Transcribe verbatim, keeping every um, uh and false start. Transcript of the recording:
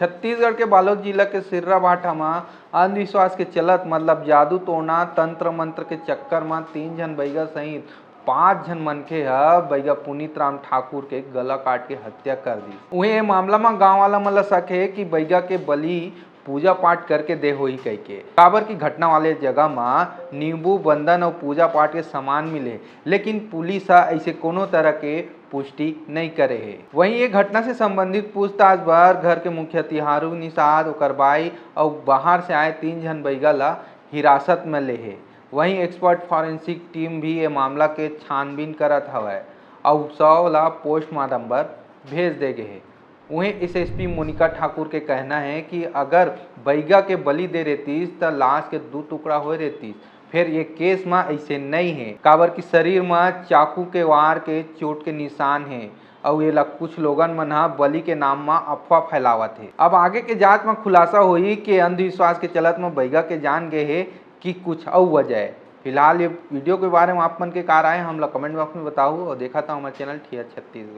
छत्तीसगढ़ के बालोद जिला के सिर्रा भाठा म अंधविश्वास के चलत, मतलब जादू टोना, तंत्र मंत्र के चक्कर म तीन झन बइगा सहित पांच झन मनखे ह बइगा पुनीत राम ठाकुर के गला काट के हत्या कर दिस। उहें, ए मामला म गांव वाला मन ल शक हे कि बइगा के बलि पूजा पाठ करके दे होही कहिके, काबर कि घटना वाले जगह म नींबू, बंदन अउ पूजा पाठ के सामान मिले, लेकिन पुलिस ह अइसे कोनो तरह के पुष्टि नइ करे हे। वहीं, ये घटना से संबंधित पूछताछ बर घर के मुखिया तिहारू निषाद, ओकर बाई अउ बाहर से आए तीन झन बइगा ल हिरासत में ले हे। वहीं, एक्सपर्ट फॉरेंसिक टीम भी ये मामला के छानबीन करत हवय अउ शव ल पोस्टमार्टम बर भेज दे गे हे। उहें, एसएसपी मोनिका ठाकुर के कहना हे कि अगर बइगा के बलि दे रेतिस, त लाश के दू टुकड़ा होए रेतिस। फेर ये केस म अइसे नइ हे, काबर कि शरीर म चाकू के वार के चोट के निशान हे, अउ एला कुछ लोगन मन ह बलि के नाम म अफवाह फैलावत हे। अब आगे के जांच म खुलासा होही कि अंधविश्वास के चलत म बइगा के जान गे हे कि कुछ अउ वजह हे। फिलहाल ये वीडियो के बारे म आप मन के का राय हे, हमला कमेंट बॉक्स में बताहू अउ देखत रहू हमर चैनल ठिया छत्तीसगढ़।